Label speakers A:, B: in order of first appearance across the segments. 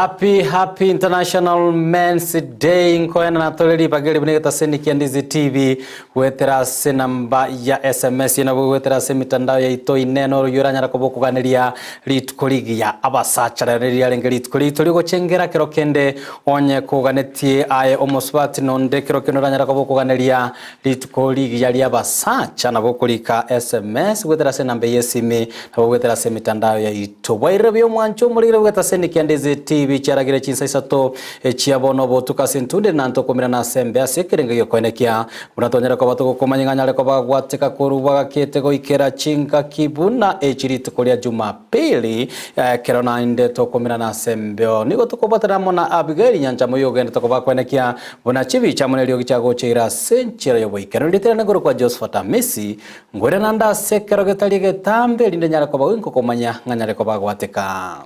A: Happy happy International Men's Day nkoenana tore ribaga eri buna egetaseni kia Ndizi TV goetera ase namba ya SMS nabo goetera ase emitandao yaito ine noroyio oranyara koba okoganeria rituko rigiya abasacha rero riarenge rituko rito rigochengera kero kende onye koganetie aye omosubati nonde kero kende oranyara koba okoganeria Rituko rigiya ri'abasacha nabo okorika sms goetera ase enamba eye y'esimi nabo goetera ase emitandao yaito. Bwairire buya omwancho omorigire bweta ase Nicky and Daisy TV chiaragire chinsa isato chia bono obotuko ase entunde na ntokomirana ase embe ase ekerengo giokoenekia buna twanyare koba togokomanya ng'a anyare koba gwateka korwa bwagakete goikera chingaki buna echi rituko ria Jumapili ekero naende tokomirana ase embeo. Nigo tokobwatana amo na Abigail Nyanchama oyio ogenderete koba akoenekia Buna chibicha amo neriogi chiagocheire ase enchera y'oboikeranu, ritirane igoro kwa Josephat Amisi, ngwere naende ase ekero getari egetambe, erinde nyare koba goinkokomanya ng'a nyare koba gwateka.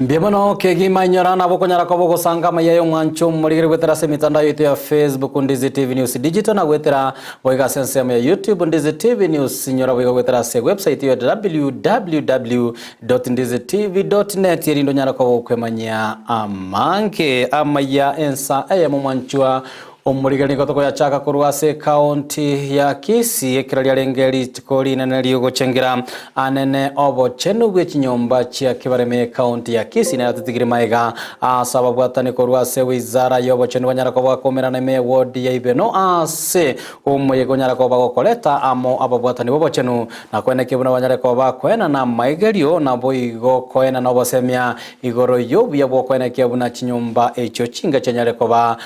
A: Mbuya mono kegima inyora nabo okonyara koba ogosanga amaiya y'omwancho omorigere goetera ase emitandao yaito ya Facebook Ndizi TV News Digital na goetera boigo ase ensemo ya YouTube Ndizi TV News inyora boigo goetera ase website ya www.ndizitv.net erinde onyare koba okwemanyia amange amaiya ensa eyemo omwanchwa Omorigani nigo tokoyachaka korwa ase ekaonti ya Kisii ekero riarenge rituko rinene riogochengera anene obochenu bwe chinyomba chia kibareme ekaonti ya Kisii nero totigire maega ase ababwatani korwa ase wizara yobochenu banyara koba bakomerana ime ewodi ya Ibeno ase omoyega onyara koba gokoreta amo ababwatani bobochenu na koenekia buna banyare koba bakoenana amaigerio naboigo koenana obosemia Igoro y'obuya bw'okoenekia buna chinyomba echio chinga chianyare koba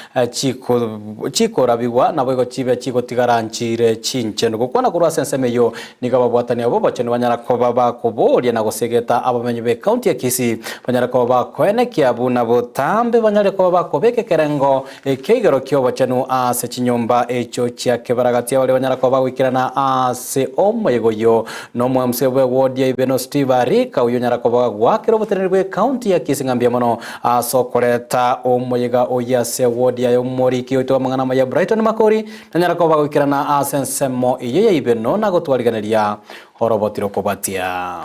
A: chikorabigwa, naboigo chibe chigotigara nchiire chinchenu. Gokwana korwa ase ensemo eyio, nigo ababwatani abwo b'obochenu banyara koba bakoboria na gosegeta abamenyi b'ecounty ya Kisii banyare koba bakoenekia buna botambe banyare koba bakobeka ekerengo Ekia igoro ki'obochenu ase chinyomba echio chia kebaragati abaria banyara koba bagoikerana ase omoyega oyio nomwamse bw'ewodi ya Ibeno Steve Arika oyio onyara koba goakera oboteneneri bw'ecounty ya Kisii ng'a mbuya mono ase okoreta omoyega oyio ase ewodi yaye omoriki oito bw'amang'ana amaya Brighton Makori nanyara koba bagoikerana ase ensemo eyio ya Ibeno na gotwariganeria oroboti rokobatia.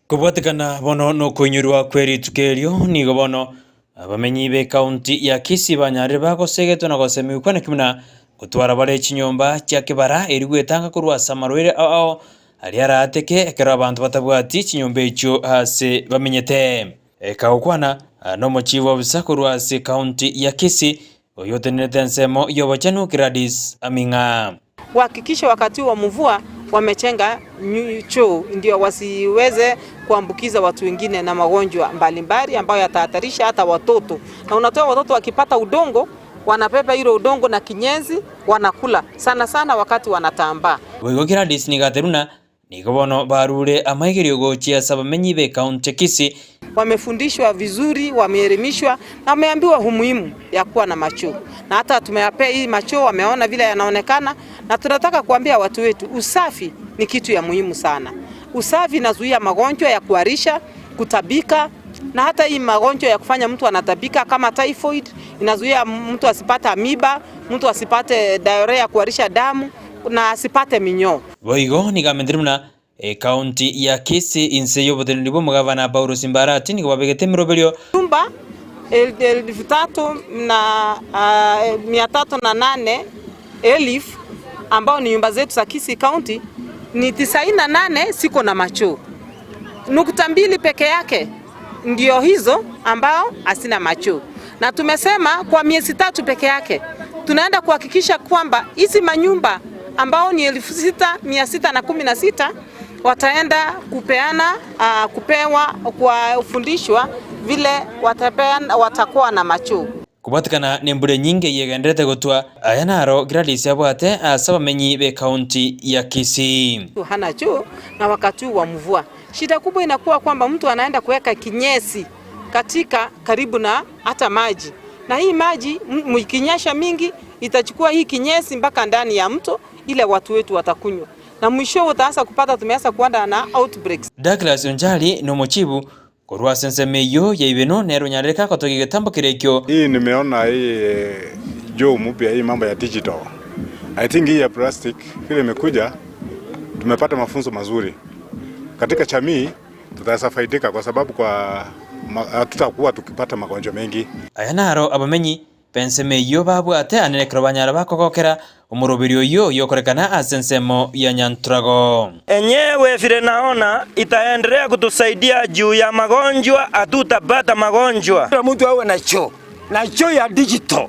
B: Kobwatekana bono nokoinyorwa kwe rituko erio nigo bono Abamenyi b'Ekaunti ya Kisii banyarire bagosegetwa na gosemigwa kwaneki buna gotwara bare chinyomba chia kebara erio gwetanga korwa ase amarwaire ao ao aria araateke ekero abanto batabwati chinyomba echio ase bamenyete. Ekagokwana nomochief officer korwa ase Ekaunti ya Kisii Oyio otenenerete ensemo y'obochenu Gladys Aming'a.
C: Kuhakikisha wakati wa mvua wamechenga choo ndio wasiweze kuambukiza watu wengine na magonjwa mbalimbali ambayo yatahatarisha hata watoto. Na unatoa watoto wakipata udongo wanabeba ile udongo na kinyenzi wanakula sana sana wakati wanatambaa.
B: Boigo Gladys nigo ateruna Nigo bono barure amaigerio gochia ase abamenyi b'ekaunti ya Kisii.
C: Wamefundishwa vizuri, wameelimishwa na wameambiwa umuhimu ya kuwa na machoo, na hata tumewapea hii machoo, wameona vile yanaonekana, na tunataka kuambia watu wetu usafi ni kitu ya muhimu sana. Usafi inazuia magonjwa ya kuharisha, kutabika na hata hii magonjwa ya kufanya mtu anatabika kama typhoid, inazuia mtu asipate amiba, mtu asipate diarrhea, kuharisha damu na asipate minyoo.
B: Boigo nigo amentire buna ekaunti ya Kisii inse y'oboteneneri bw'omogavana Paulo Simbarati nigo babegete emeroberio.
C: Nyumba elfu tatu na mia tatu na nane elfu ambao ni nyumba zetu za Kisii County ni tisaini na nane siko na machoo, nukta mbili peke yake ndio hizo ambao hasina machoo, na tumesema kwa miezi tatu peke yake tunaenda kuhakikisha kwamba hizi manyumba ambao ni 6616 wataenda kupeana uh, kupewa kufundishwa vile watapeana, watakuwa na machoo.
B: Kobwatekana nembura enyinge eyio egendererete gotwa, aya naro Gladys abwate ase abamenyi b'ekaunti ya Kisii.
C: Hana choo na wakati huu wa mvua, shida kubwa inakuwa kwamba mtu anaenda kuweka kinyesi katika karibu na hata maji, na hii maji ikinyesha mingi itachukua hii kinyesi mpaka ndani ya mto ile watu wetu watakunywa, na mwisho utaanza kupata tumeanza kuanda na outbreaks.
B: Douglas Onjali nomochibu. Korwa ase ensemo eyio ya Ibeno nere onyarereke agotogia egetambo keria ekio.
D: Hii nimeona hii juu mpya hii mambo ya digital. I think hii ya plastic vile imekuja tumepata mafunzo mazuri. Katika jamii tutaweza faidika kwa sababu kwa hatutakuwa tukipata magonjwa mengi.
B: Aya naro abamenyi b'ensemo eyio babwate ane ekero banyara bakogokera omoroberi oyio oyokorekana ase ensemo ya Nyanturago.
E: Enyewe vile naona itaendelea kutusaidia juu ya magonjwa, hatutapata magonjwa.
F: Kila mtu awe na choo na choo ya digital.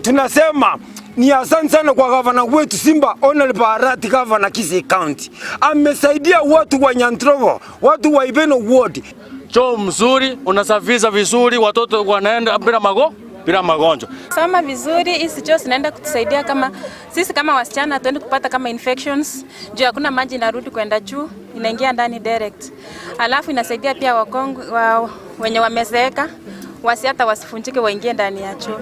F: Tunasema ni asante sana kwa gavana wetu Simba Honorable Barati, gavana Kisii County. Amesaidia watu wa Nyantrogo, watu wa Ibeno Ward.
G: Choo mzuri, unasafisha vizuri, watoto wanaenda bila mago bila magonjwa.
H: Soma vizuri, hizi choo zinaenda kutusaidia kama sisi kama wasichana hatuendi kupata kama infections juu hakuna maji inarudi kwenda juu, inaingia ndani direct. Alafu inasaidia pia wakongwe wa, wenye wamezeeka wasi hata wasifunjike waingie ndani ya choo.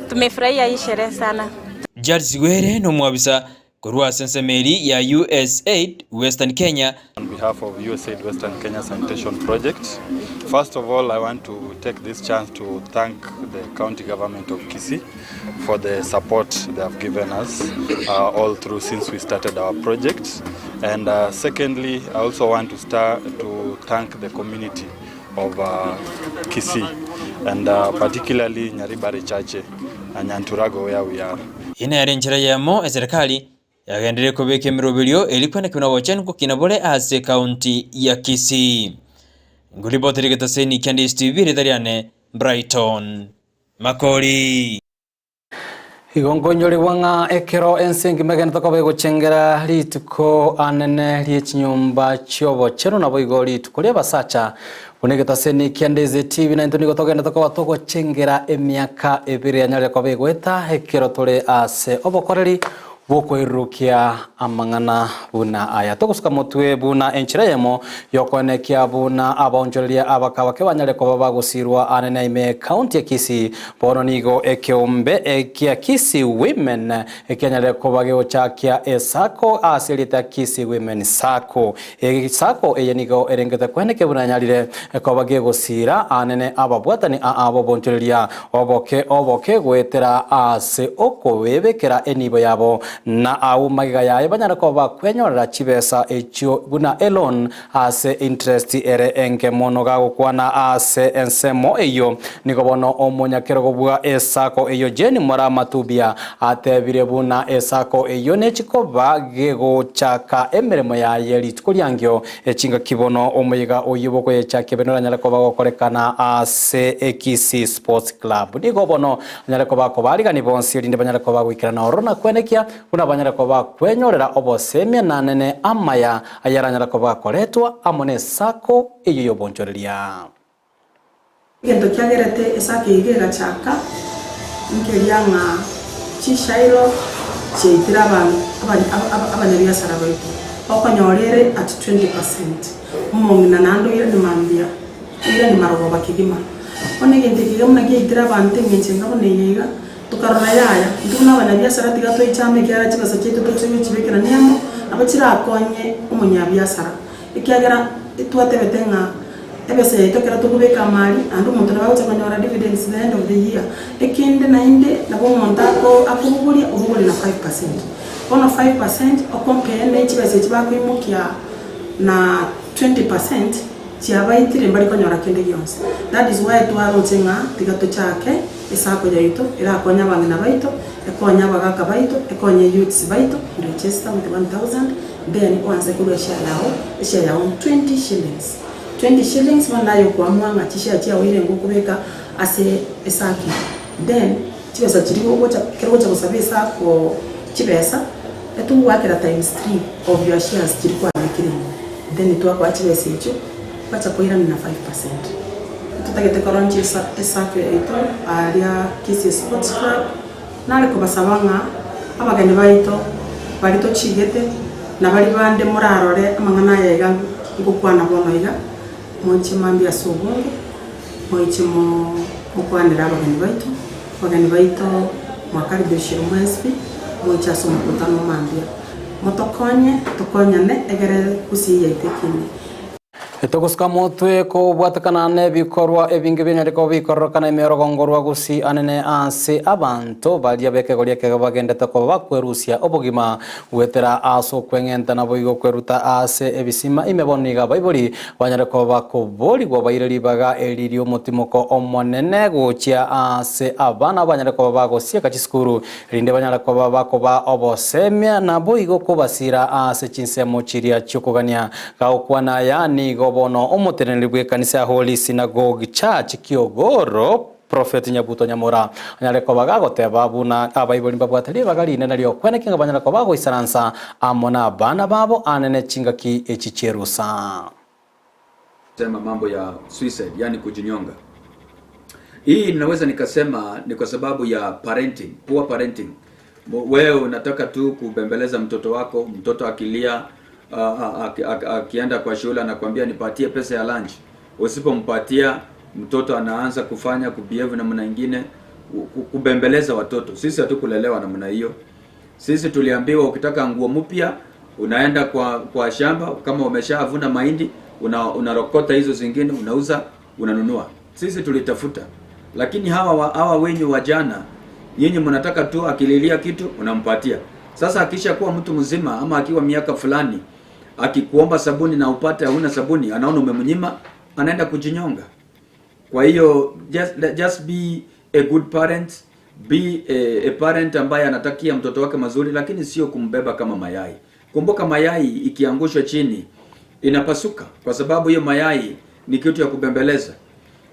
H: Tumefurahia hii sherehe sana.
B: Charles Gwere nomwabisa korwa ase ensemo eria ya USAID Western Kenya.
I: On behalf of USAID Western Kenya Sanitation Project, first of all, I want to take this chance to thank the county government of Kisii for the support they have given us all through since we started our project. And secondly, I also want to start to thank the community of Kisii and particularly Nyaribari Chache and Nyanturago where we are.
B: Eye nere enchera eyemo eserekari yagenderire kobeka emeroberio eria kwenekigwa na obochenu gokina bore ase ekaunti ya Kisii. Ngoripotera egetaseni kia Ndisi TV erieta riane Brighton Makori.
A: Igo nkonyorigwa ng'a ekero ense engima egenete koba egochengera rituko anene rie chinyomba chi'obochenu naboigo rituko ri'abasacha buna egetaseni kia Ndezi TV naintwe nigo togenete koba togochengera emiaka ebere yanyarire koba egoeta ekero tore ase obokoreri bw'okoirurukia amang'ana buna aya. Togosuka motwe buna enchera eyemo y'okoenekia buna abaonchoreria abaka bake banyare koba bagosirwa anene ime ekaunti ya Kisii. Bono nigo ekeombe ekia Kisii Women ekianyarire koba gegochakia esacco ase erieta Kisii Women Sacco. Esacco eye nigo erengete koenekia buna yanyarire koba gegosira anene ababwatani aa b'oboonchoreria oboke oboke goetera ase okobebekera enibo yabo na au magega yaye banyare koba bakwenyorera chibesa echio buna eloan ase interest ere enke mono. Gagokwana ase ensemo eyio nigo bono omonyakerogo bwa esako eyio Jane Moraa Matubia atebire buna esako eyio nechikoba gegochaka emeremo yaye rituko riangio echingaki bono omoyega oyio bokoyechakia bene oranyare koba gokorekana ase Ekisii Sports Club. Nigo bono anyare koba akobarigani bonsi erinde banyare koba goikerana ororo na kwenekia buna banyare koba kwenyorera obosemia na anene amaya ayaranyare koba akoretwa amo ne sacco eyio y'obonchoreria.
J: Egento kiagerete esake iga egachaka nkeria ng'a chishailo chiaitire abanyabiasara baito, okonyora ere at 20 percent, omong'ina naende oirane mambia, oirane marogoba kegima. Bono egento eke iga buna giaitire abanto eng'encho enga buna eye iga, tokarora yaya, intwe buna abanyabiasara tiga toichame ekiagera chibesa chiaito toche gochibekerania amo, nabo chirakonye omonyabiasara, ekiagera twatebete ng'a ebesa yaito ekero tokobeka amari, naende omonto nabo agocha konyora dividends the end of the year. Ekende naende nabo omonto ako akobogoria obogorie na 5%. Bono 5% okompare ne chibesa echi bakoimokia na 20% chiabaitire mbari konyora kende gionsi. That is why twaroche ng'a tiga tochake esacco yaito erakonye abang'ina baito, ekonye abagaka baito, ekonye youths baito, register with 1000 then oanse korwa eshare yao, eshare yao 20 shillings. 20 shillings bono naye okoamua ng'a chishare chiao irenge okobeka ase esacco eye. Then chibesa chiria ogocha ekero ogocha gosaba esacco chibesa, etogoakera times three of your shares chiria kwabekire ime. Then twakoa chibesa echio, gwacha koirana na 5%. Totagete koronchia esacco yaito aaria Kisii Sports Club, nare kobasaba ng'a abageni baito baria tochigete na baria bande morarore amang'ana aya iga ngokwana bono iga, moche mambia ase obonge, moiche mokwanere abageni baito, abageni baito mwakaribishirwe mwensi pi, moiche ase omokutano mambia. Motokonye, tokonyane egere gusii yaito ekine.
A: Togosuka motwe kobwatekana nebikorwa ebinge bianyare koba bikororokana ime y'orogongo rwa Gusii anene ase abanto baria b'ekegori ekege bagendete koba bakwerusia obogima goetera ase okweng'enta naboigo kweruta ase ebisima ime bono nigo abaibori banyare koba bakoborigwa baire ribaga eri ri'omotimoko omonene gochia ase abana banyare koba bagosieka chisukuru Erinde banyare koba bakobaa obosemia, naboigo kobasiira ase chinsemo chiria chi'okogania. Gagokwana aya, nigo bono omoteneneri bw'ekanisa ya Holy Synagogue Church Kiogoro, Prophet Nyabuto Nyamora, anyare koba gagoteba buna abaibori mbabwate ribaga rinene ri'okweneki ng'a banyare koba bagoisaransa amo nabana babo anene chingaki echi chi'erusa.
K: Sema mambo ya suicide, yani kujinyonga. Hii ninaweza nikasema ni kwa sababu ya parenting, poor parenting. Wewe unataka tu kubembeleza mtoto wako, mtoto akilia akienda kwa shule anakuambia nipatie pesa ya lunch. Usipompatia mtoto anaanza kufanya kubehave namna nyingine, kubembeleza watoto. Sisi hatukulelewa namna hiyo. Sisi tuliambiwa ukitaka nguo mpya unaenda kwa kwa shamba, kama umeshavuna mahindi una, unarokota hizo zingine unauza unanunua. Sisi tulitafuta, lakini hawa wa, hawa wenyu wa jana, nyinyi mnataka tu akililia kitu unampatia. Sasa akisha kuwa mtu mzima ama akiwa miaka fulani, akikuomba sabuni na upate hauna sabuni, anaona umemnyima, anaenda kujinyonga. Kwa hiyo just, just be a good parent, be a, a parent ambaye anatakia mtoto wake mazuri, lakini sio kumbeba kama mayai. Kumbuka mayai ikiangushwa chini inapasuka, kwa sababu hiyo mayai ni kitu ya kubembeleza.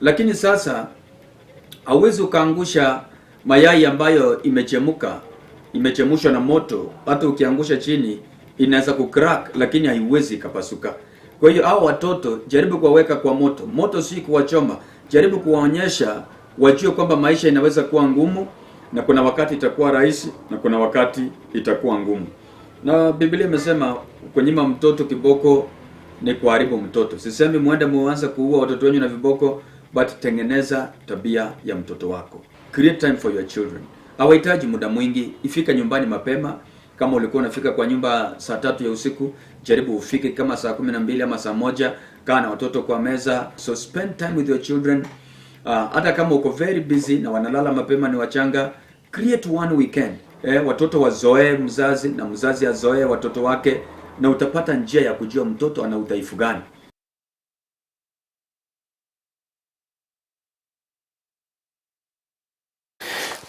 K: Lakini sasa hauwezi ukaangusha mayai ambayo imechemuka, imechemushwa na moto. Hata ukiangusha chini inaweza kucrack, lakini haiwezi ikapasuka. Kwa hiyo hao watoto jaribu kuwaweka kwa moto. Moto si kuwachoma, jaribu kuwaonyesha wajue kwamba maisha inaweza kuwa ngumu, na kuna wakati itakuwa rahisi na kuna wakati itakuwa ngumu. Na Biblia imesema kunyima mtoto kiboko ni kuharibu mtoto. Sisemi muende muanze kuua watoto wenyu na viboko, but tengeneza tabia ya mtoto wako. Create time for your children. Hawahitaji muda mwingi, ifika nyumbani mapema. Kama ulikuwa unafika kwa nyumba saa tatu ya usiku, jaribu ufike kama saa 12 ama saa moja. Kaa na watoto kwa meza, so spend time with your children. Hata kama uko very busy na wanalala mapema, ni wachanga, create one weekend. Watoto wazoee mzazi na mzazi azoee watoto wake, na utapata njia ya kujua mtoto ana udhaifu gani.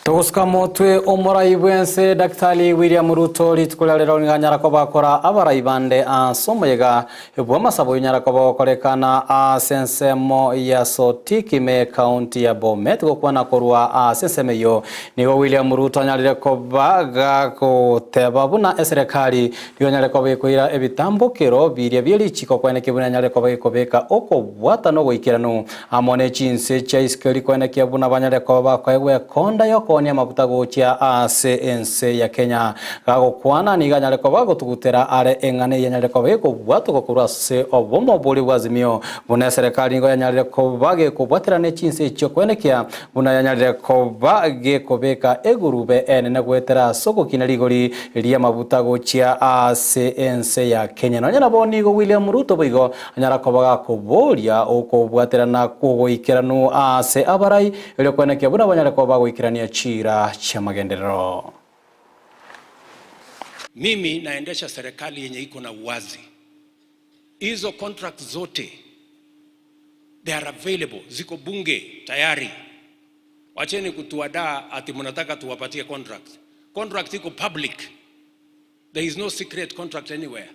A: Togosuka motwe omorai bwense Daktari William Ruto rituko ria rero nigo anyara koba akora abarai bande ase omoyega bw'amasabo oyio onyara koba ogokorekana ase ensemo ya Sotik ime ekaunti ya Bomet gokwana korwa ase ensemo eyio nigo William Ruto anyarire koba gagoteba buna eserekari nigo enyare koba ekoira ebitambokero biria bie richiko kweneki buna enyare koba gekobeka okobwatana ogoikeranu Amo ne chinse chia isiko rikoenekia buna banyare koba bakoegwa ekonda y'okoonia amabuta gochia ase ense ya Kenya. Gagokwana nigo anyare koba agotugutera are eng'ana eyio enyare koba gekobwatokwa korwa ase obomo boria bwa Azimio. Buna eserekari nigo yanyarire koba gekobwaterana ne chinse echio koenekia buna yanyarire koba gekobeka egurube enene goetera ase ogokina rigori ri'amabuta gochia ase ense ya Kenya. Nonya nabo nigo William Ruto boigo Anyara koba gakoboria okobwaterana kw'ogoikeranu aase abarai, erio kwenekia buna banyare koba bagoikerania chiira chi'amagenderero.
L: Mimi naendesha serikali yenye iko na uwazi. Hizo contracts zote they are available, ziko bunge tayari. Wacheni kutuadaa ati mnataka tuwapatie contract. Contract iko public. There is no secret contract anywhere.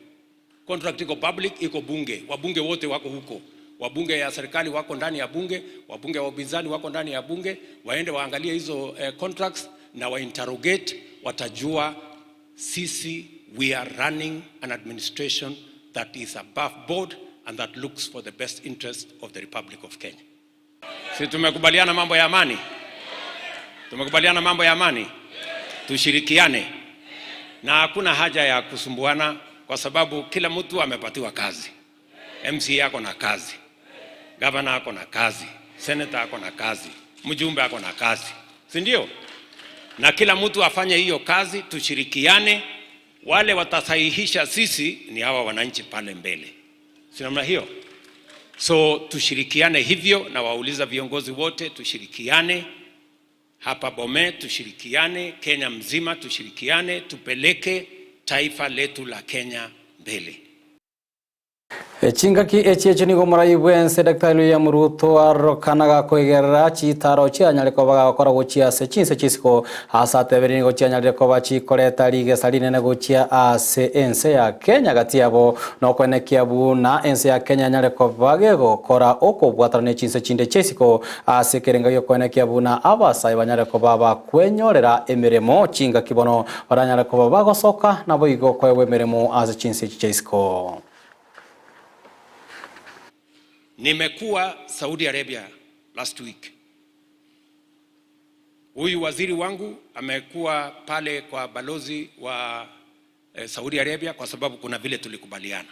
L: Contract iko public, iko bunge. Wabunge wote wako huko. Wabunge ya serikali wako ndani ya bunge, wabunge wa upinzani wako ndani ya bunge, waende waangalie hizo eh, contracts na wa interrogate, watajua sisi we are running an administration that is above board and that looks for the best interest of the Republic of Kenya. Si tumekubaliana mambo ya amani? Tumekubaliana mambo ya amani? Tushirikiane na hakuna haja ya kusumbuana, kwa sababu kila mtu amepatiwa kazi. MCA ako na kazi, gavana ako na kazi, senator ako na kazi, mjumbe ako na kazi, si ndio? Na kila mtu afanye hiyo kazi, tushirikiane. Wale watasahihisha sisi ni hawa wananchi pale mbele, si namna hiyo? So tushirikiane hivyo, na wauliza viongozi wote tushirikiane hapa Bomet, tushirikiane Kenya mzima, tushirikiane tupeleke taifa letu la Kenya mbele.
A: Chingaki echi echi nigo omorai bw'ense Daktari William Ruto arorokana gakoigerera chitaro chianyare koba gagokora gochia ase chinse chisiko ase atebire nigo chianyarire koba chikoreta rigesa rinene gochia ase ense ya Kenya gati yabo nokwenekia buna ense ya Kenya enyare koba gegokora okobwatana ne chinse chinde chiaisiko ase ekerenga giokwenekia buna abasae banyare koba bakwenyorera emeremo chingaki bono baranyare koba bagosoka naboigo koegwa emeremo ase chinse echi chiaisiko.
L: Nimekuwa Saudi Arabia last week. Huyu waziri wangu amekuwa pale kwa balozi wa eh, Saudi Arabia kwa sababu kuna vile tulikubaliana.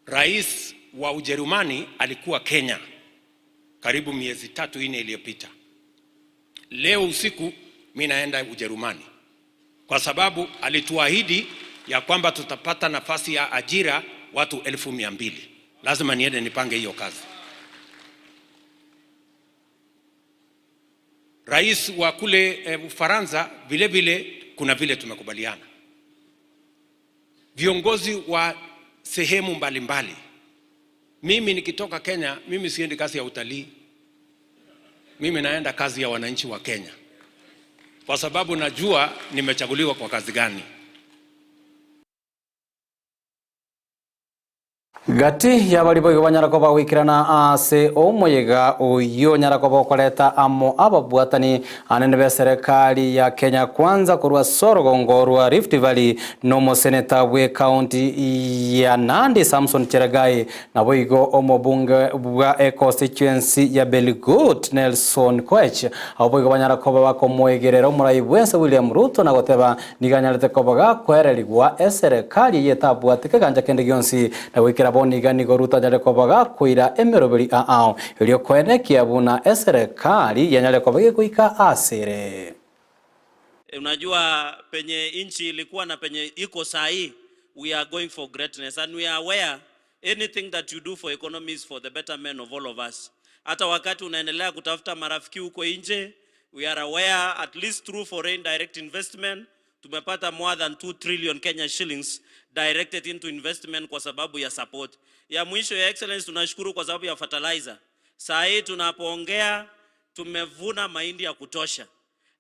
L: Rais wa Ujerumani alikuwa Kenya karibu miezi tatu nne iliyopita. Leo usiku mi naenda Ujerumani kwa sababu alituahidi ya kwamba tutapata nafasi ya ajira watu 200,000. Lazima niende nipange hiyo kazi. Rais wa kule eh, Ufaransa vile vile kuna vile tumekubaliana. Viongozi wa sehemu mbalimbali. Mimi nikitoka Kenya, mimi siendi kazi ya utalii. Mimi naenda kazi ya wananchi wa Kenya, kwa sababu najua nimechaguliwa kwa kazi gani.
A: Gati y'abari boigo banyara koba goikerana ase omoyega oyio onyara koba okoreta amo ababwatani anene be serikali ya Kenya Kwanza korwa sorogongo rwa Rift Valley na omoseneta bwe county ya Nandi Samson Cherargei naboigo omobunge bwa econstituency ya Belgut Nelson Koech abo boigo banyara koba bakomoegerera omorai bwense William Ruto na goteba nigo anyarete koba gakwererigwa eserikali yetabwate keganja kende gionsi na goikera bono iga nigo Ruto anyare koba gakoira emeroberi ao erio koenekia buna eserikali yanyare koba gegoika asere.
M: Unajua penye nchi ilikuwa na penye iko saa hii, we are going for greatness and we are aware anything that you do for economy is for the betterment of all of us. Hata wakati unaendelea kutafuta marafiki huko nje, we are aware at least through foreign direct investment tumepata more than 2 trillion Kenya shillings directed into investment kwa sababu ya support. Ya mwisho ya excellence, tunashukuru kwa sababu ya fertilizer. Saa hii tunapoongea tumevuna mahindi ya kutosha,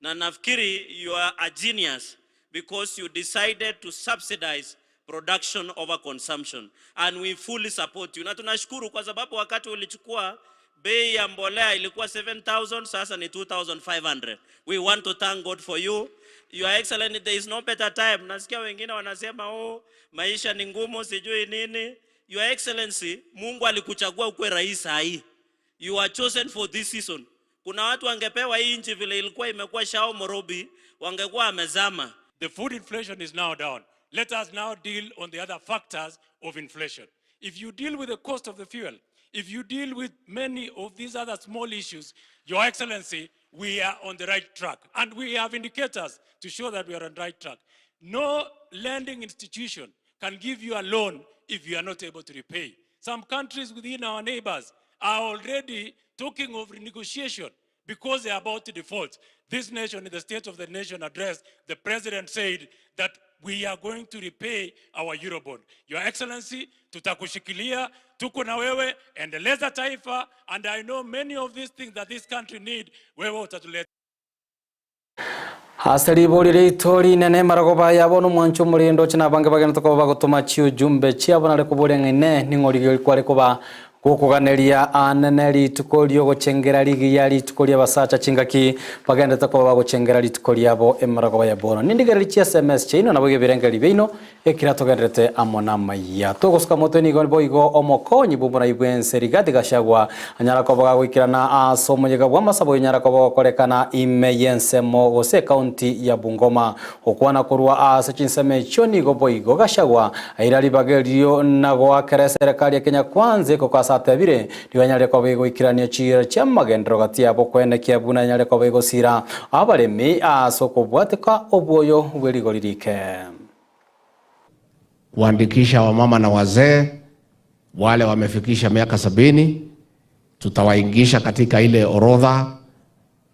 M: na nafikiri you are a genius because you decided to subsidize production over consumption and we fully support you, na tunashukuru kwa sababu wakati ulichukua bei ya mbolea ilikuwa 7000 sasa ni 2500. We want to thank God for you. Your Excellency, there is no better time. Nasikia wengine wanasema oh, maisha ni ngumu sijui nini. Your Excellency, Mungu alikuchagua ukuwe rais saa hii. You are chosen for this season. Kuna watu wangepewa hii nchi vile ilikuwa imekuwa shao morobi, wangekuwa amezama.
N: The food inflation is now down. Let us now deal on the other factors of inflation. If you deal with the cost of the fuel, if you deal with many of these other small issues, Your Excellency, we are on the right track. And we have indicators to show that we are on the right track. No lending institution can give you a loan if you are not able to repay. Some countries within our neighbors are already talking of renegotiation because they are about to default. This nation, in the State of the Nation address, the president said that we are going to repay our Eurobond. Your Excellency, tutakushikilia, tuko na wewe, endeleza taifa, and I know many of these things that this country need, wewe utatuleta.
A: Ase ribori riaito rinene marogoba yabo nomwancho omorendo oche na abange bagenda tokoba bagotoma chiujumbe chiabo nare koboria ng'a ine ning'o rigiyo rikware koba gokoganeria anene rituko riogochengera rigiya rituko ria abasacha chingaki bagendete koba bagochengera rituko riabo emarogoba ya bono. Nindigereri chi SMS chiaino nabo ebirengeri biaino ekira togenderete amo na amaiya. Togosuka motwe nigo boigo omokonyi bwa omorai bwa ense Rigathi Gachagua anyara koba gagoikerana ase omoyega bwa amasabo onyara koba gokorekana ime y'ensemo gose ekaunti ya Bungoma. Gokwana korwa ase chinsemo echio nigo boigo Gachagua aira ribaga erio na goakera eserekari ya Kenya Kwanza ekoko ase atebire nigo anyare koba egoikerania chiira chia amagendero gati yabo kwenekia buna anyare koba egosira abaremi ase okobwateka obwoyo bwa erigori rike.
O: Kuandikisha wamama na wazee Wale wamefikisha miaka sabini tutawaingisha katika ile orodha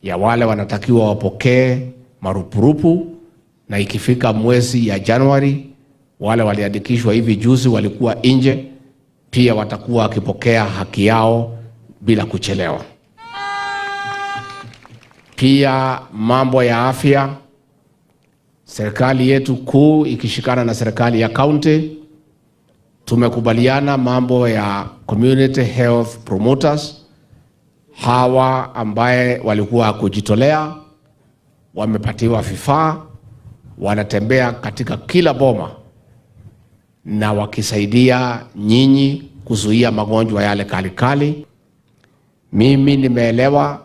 O: ya wale wanatakiwa wapokee marupurupu, na ikifika mwezi ya Januari, wale waliandikishwa hivi juzi walikuwa nje, pia watakuwa wakipokea haki yao bila kuchelewa. Pia mambo ya afya, serikali yetu kuu ikishikana na serikali ya kaunti tumekubaliana mambo ya community health promoters. Hawa ambaye walikuwa kujitolea wamepatiwa vifaa, wanatembea katika kila boma na wakisaidia nyinyi kuzuia magonjwa yale kalikali. Mimi nimeelewa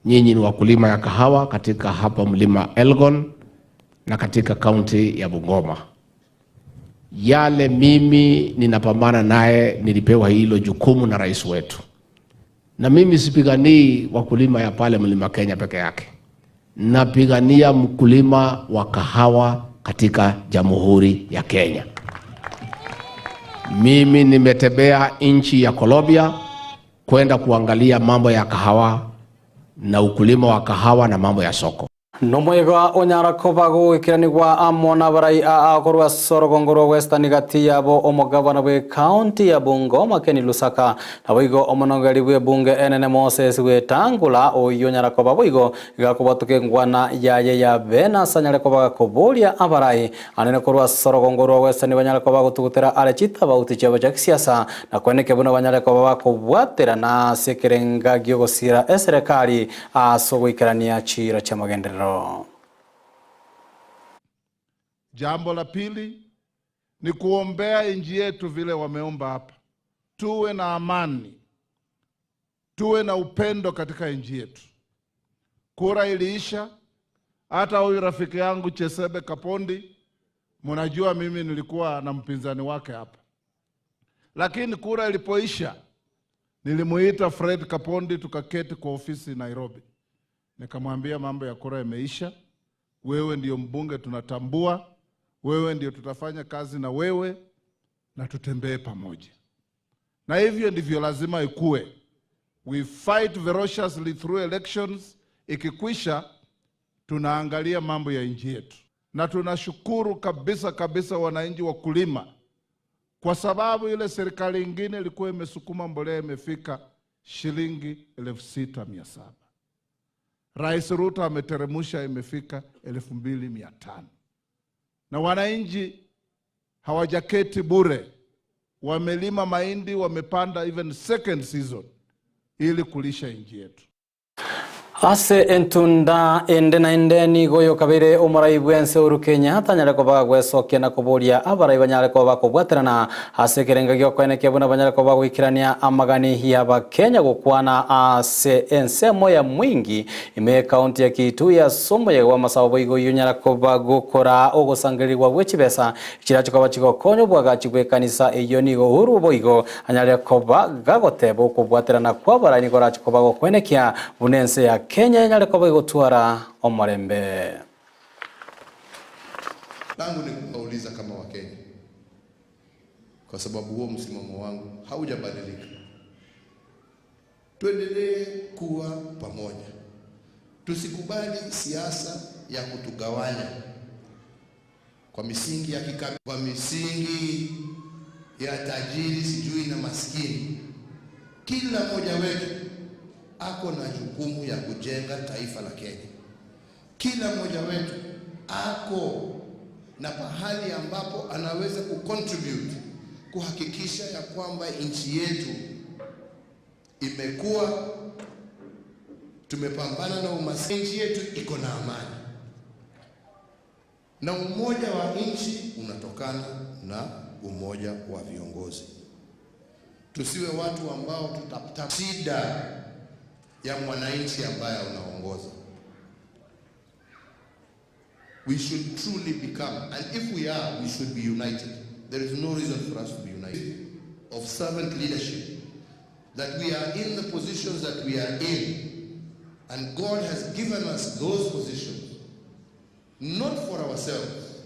O: nyinyi ni wakulima ya kahawa katika hapa mlima Elgon na katika kaunti ya Bungoma. Yale mimi ninapambana naye, nilipewa hilo jukumu na rais wetu, na mimi sipiganii wakulima ya pale mlima Kenya peke yake, napigania mkulima wa kahawa katika jamhuri ya Kenya. Mimi nimetembea nchi ya Colombia kwenda kuangalia mambo ya kahawa na ukulima wa kahawa na mambo ya soko.
A: Nomoiga onyara koba gwikiranigwa amo na barai aa korwa sorogongo rwa Western gati yabo omogabana bwe county ya Bungoma Ken Lusaka na boigo omonogeri bwe bunge enene Moses Wetangula oyo nyara koba boigo gakobatuke ngwana yaye ya bena sanyare koba koboria abarai anene korwa sorogongo rwa Western banyare koba gotugutera are chitabauti chiabo chia kisiasa na kweneke buno banyare koba bakobwatera na ase ekerenga giogosira eserekari ase ogoikerania chira chia magenderero.
P: Jambo la pili ni kuombea nchi yetu vile wameomba hapa, tuwe na amani, tuwe na upendo katika nchi yetu. Kura iliisha, hata huyu rafiki yangu Chesebe Kapondi, mnajua mimi nilikuwa na mpinzani wake hapa, lakini kura ilipoisha nilimuita Fred Kapondi, tukaketi kwa ofisi Nairobi, nikamwambia mambo ya kura imeisha, wewe ndio mbunge tunatambua, wewe ndio tutafanya kazi na wewe na tutembee pamoja. Na hivyo ndivyo lazima ikue. We fight ferociously through elections. Ikikwisha, tunaangalia mambo ya nchi yetu, na tunashukuru kabisa kabisa wananchi wakulima, kwa sababu ile serikali ingine ilikuwa imesukuma mbolea imefika shilingi 6,700. Rais Ruto ameteremusha imefika 2,500 na wananchi hawajaketi bure, wamelima mahindi, wamepanda even second season ili kulisha nchi yetu.
A: Ase entunda ende na ende nigo yokabere omorai bwense Uhuru Kenyatta anyare koba gwesokia na koboria abarai banyare koba kobwaterana ase ekerenga giokoenekia buna banyare koba goikerania amagani ya abakenya gokwana ase ensemo ya mwingi ime county ya Kitui ya somo ya masabo boigo yonyara koba gokora ogosangerirwa gwe chibesa chiracho koba chigokonya obwagachi bwe ekanisa eyo nigo Uhuru boigo anyare koba gagoteba okobwaterana kwa abarai nigo orache koba gokoenekia buna ense ya Kenya nyale koba igotwara omorembe.
Q: Langu ni kuwauliza kama Wakenya, kwa sababu huo msimamo wangu haujabadilika. Tuendelee kuwa pamoja, tusikubali siasa ya kutugawanya kwa misingi ya kikabila, kwa misingi ya tajiri sijui na maskini. Kila mmoja wetu ako na jukumu ya kujenga taifa la Kenya. Kila mmoja wetu ako na pahali ambapo anaweza kucontribute kuhakikisha ya kwamba nchi yetu imekuwa, tumepambana na umaskini, nchi yetu iko na amani, na umoja wa nchi unatokana na umoja wa viongozi. Tusiwe watu ambao tutapata shida ya mwananchi ambaye unaongoza. We should truly become, and if we are, we should be united. There is no reason for us to be united. Of servant leadership, that we are in the positions that we are in, and God has given us those positions, not for ourselves,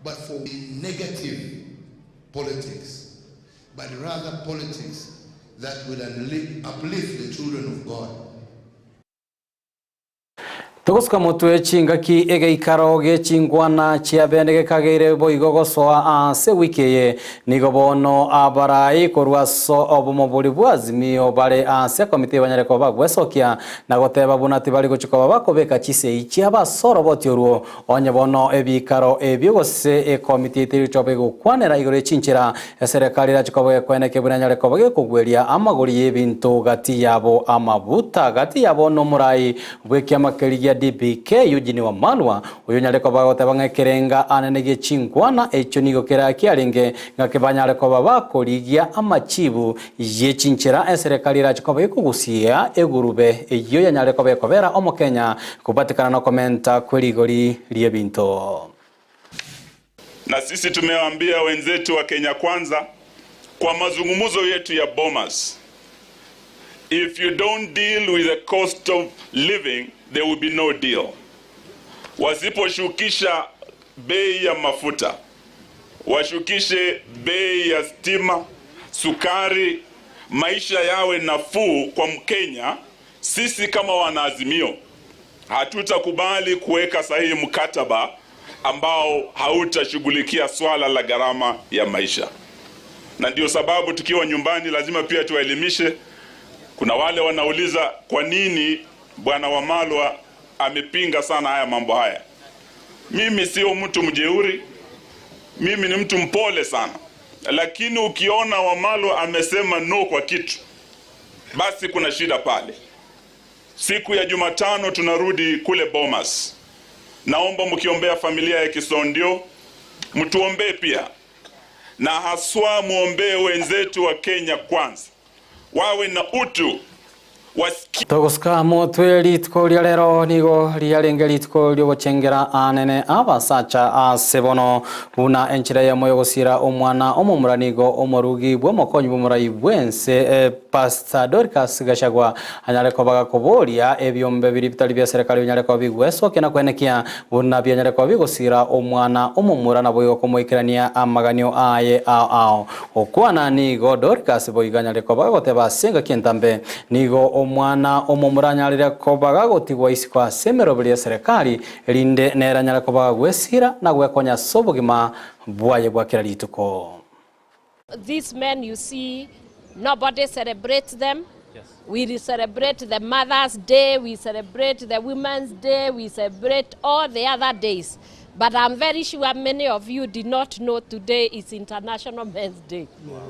Q: but for negative politics. but rather politics that will uplift the children of God.
A: Togosuka motwe chingaki egeikaro gie chingwana chia bene gekageire boigo gosoa ase ewiki eye. Nigo bono abarai korwa ase obomo boria bwa Azimio bare ase ekomiti banyare koba bagwesokia na goteba buna tibari gochia koba bakobeka chisegi chiabo ase oroboti orwo Onye bono ebiikaro ebio gose ekomiti etari gochia koba egokwanera igoro ye chinchera, eserekari erache koba gekweneke buna enyare koba gekogweria amagori y'ebinto gati yabo amabuta gati yabo nomorai bw'ekiama keria gia DPK Eugene Wamalwa, oyonyare koba agoteba ng'a ekerenga anene gie chinkwana echio nigo kera kiarenge ng'a kebanyare koba bakorigia amachibu ye chinchera eserekari erache koba ekogusia egurube eyio yanyare koba ekobera omokenya Kobatikana nokomenta kwe rigori ri'ebinto.
R: Na sisi tumewaambia wenzetu wa Kenya Kwanza kwa mazungumzo yetu ya Bomas, if you don't deal with the cost of living there will be no deal. Wasiposhukisha bei ya mafuta, washukishe bei ya stima, sukari, maisha yawe nafuu kwa Mkenya. Sisi kama wanaazimio hatutakubali kuweka sahihi mkataba ambao hautashughulikia swala la gharama ya maisha, na ndio sababu tukiwa nyumbani lazima pia tuwaelimishe. Kuna wale wanauliza kwa nini Bwana Wamalwa amepinga sana haya mambo haya. Mimi sio mtu mjeuri, mimi ni mtu mpole sana, lakini ukiona Wamalwa amesema no kwa kitu, basi kuna shida pale. Siku ya Jumatano tunarudi kule Bomas. Naomba mkiombea familia ya Kisondio mtuombee pia, na haswa muombee wenzetu wa Kenya Kwanza, wawe na utu wasikie
A: Togosuka motwe rituko ria rero nigo riarenge rituko riogochengera anene abasacha ase bono buna enchera eyemo yogosira omwana omomura nigo omorugi bw'omokonyi bw'omorai bwense eh, Pastor Dorcas Gachagua anyare koba gakoboria ebiombe biria bitari bia serikali binyare koba bigwesokia na kwenekia buna bianyare koba bigosira omwana omomura naboigo komoikerania amaganio aye ao ao. Gokwana nigo Dorcas boigo anyare koba gagoteba ase engaki entambe nigo omwana omomura anyarire koba gagotigwa isiko ase emeroberi ya serikali erinde nere anyare koba gagwesira na gwekonya ase obogima bwaye bwa kera rituko.
S: These men you see, nobody celebrates them. We celebrate the Mother's Day, we celebrate the Women's Day, we celebrate all the other days. But I'm very sure many of you did not know today is International Men's Day. Wow.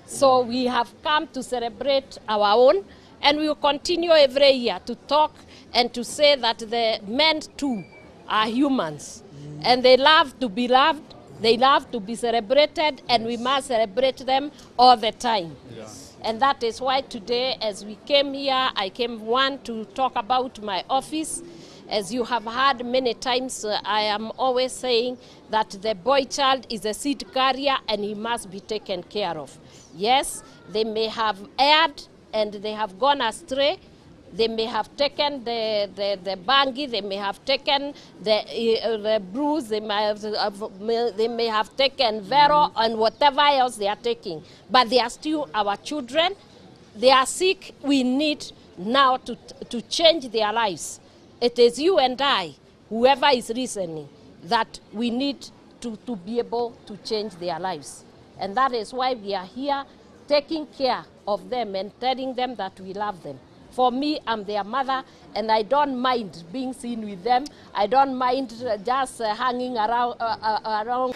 S: So we have come to celebrate our own, and we will continue every year to talk and to say that the men too are humans. Mm. And they love to be loved, they love to be celebrated, and we must celebrate them all the time. Yes. And that is why today, as we came here, I came one to talk about my office. As you have heard many times, uh, I am always saying that the boy child is a seed carrier and he must be taken care of. Yes, they may have erred and they have gone astray. They may have taken the, the, the bangi, they may have taken the, uh, the bruise, they may, have, uh, they may have taken vero and whatever else they are taking. But they are still our children. They are sick. We need now to, to change their lives. It is you and I, whoever is listening, that we need to, to be able to change their lives. And that is why we are here taking care of them and telling them that we love them. For me, I'm their mother, and I don't mind being seen with them. I don't mind uh, just uh, hanging around. Uh, uh, around.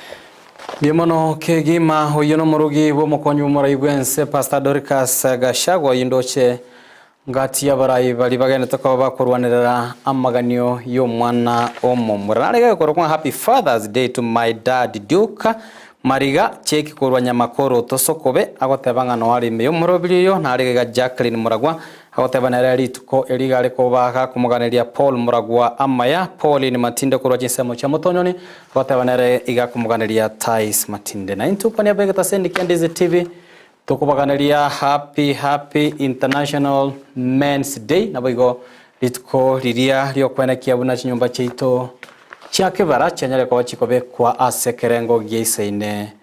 A: Mbuya mono kegima oyio nomorugi bw'omokonyi bw'omorai bw'ense Pastor Dorcas Gachagua oyio ndoche ngati y'abarai baria bagenete koba bakorwanerera amaganio y'omwana omomura. Nare gekorokwa ng'a Happy Father's Day to my dad Duke Mariga cheki korwa Nyamakoro Tosokobe agoteba ng'a noare ime y'omorobiri oyo nare iga Jacqueline Muragwa agoteba nere rituko eri iga are koba gakomoganeria Paul Muragwa amaya Pauline Matinde korwa chinsemo chia Motonyoni agoteba nere iga akomoganeria Tais Matinde. Naintwe kwania begetaseni kia Ndizi TV Tokobaganeria happy happy international men's day naboigo rituko riria riokwenekia buna chinyomba chiaito chia kebara chianyare koba chikobekwa ase ekerengo giaisaine.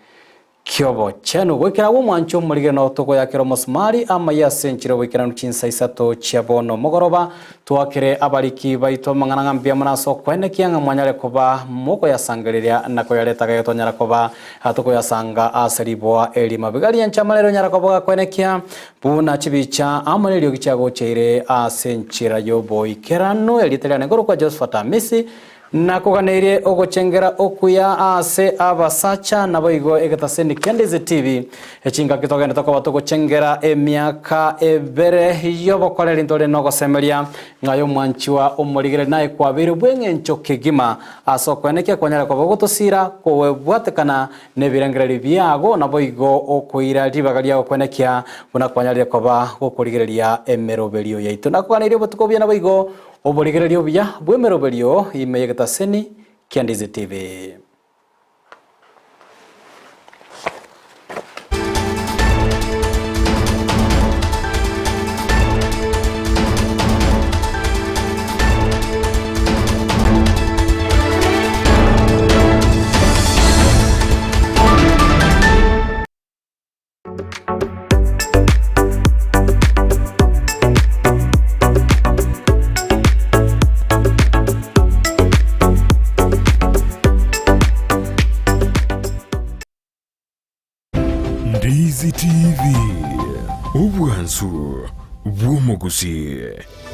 A: Ki'obochenu. Goikera agwo omwancho omorigeno togoyakera omosumari amaiyo ase enchera y'oboikeranu chinsa isato chia bono mogoroba, Twakere abariki baito amang'ana ng'a mbuya mono ase okwenekia ng'a mwanyare koba mokoyasangereria na koyareta gaiga twanyara koba tokoyasanga ase riboa eri. Mabiga riancha amarere onyara koba gakwenekia buna chibicha amo neriogi chiagocheire ase enchera y'oboikeranu. Erieta riane nkorokwa Josephat Amisi. Nakoganeirie ogochengera okuya ase abasacha, naboigo egetaseni kia Ndizi TV. Chingaki togenderete koba togochengera emiaka ebere y'obokoreri ntore nogosemeria ng'a aye omwanchiwa omorigereria naye kwabeire bw'eng'encho kegima ase okwenekia kwanyare koba ogotosira kowebwatekana nebirengererio biago naboigo okoira ribaga riago kwenekia buna kwanyarire koba gokorigereria emeroberio yaito. Nakoganeirie obotuko obuya naboigo Oborigereria obuya bw'emeroberio ime y'egetaseni kia Ndizi TV.
T: Ndizi TV, obwansu bw'omogusii.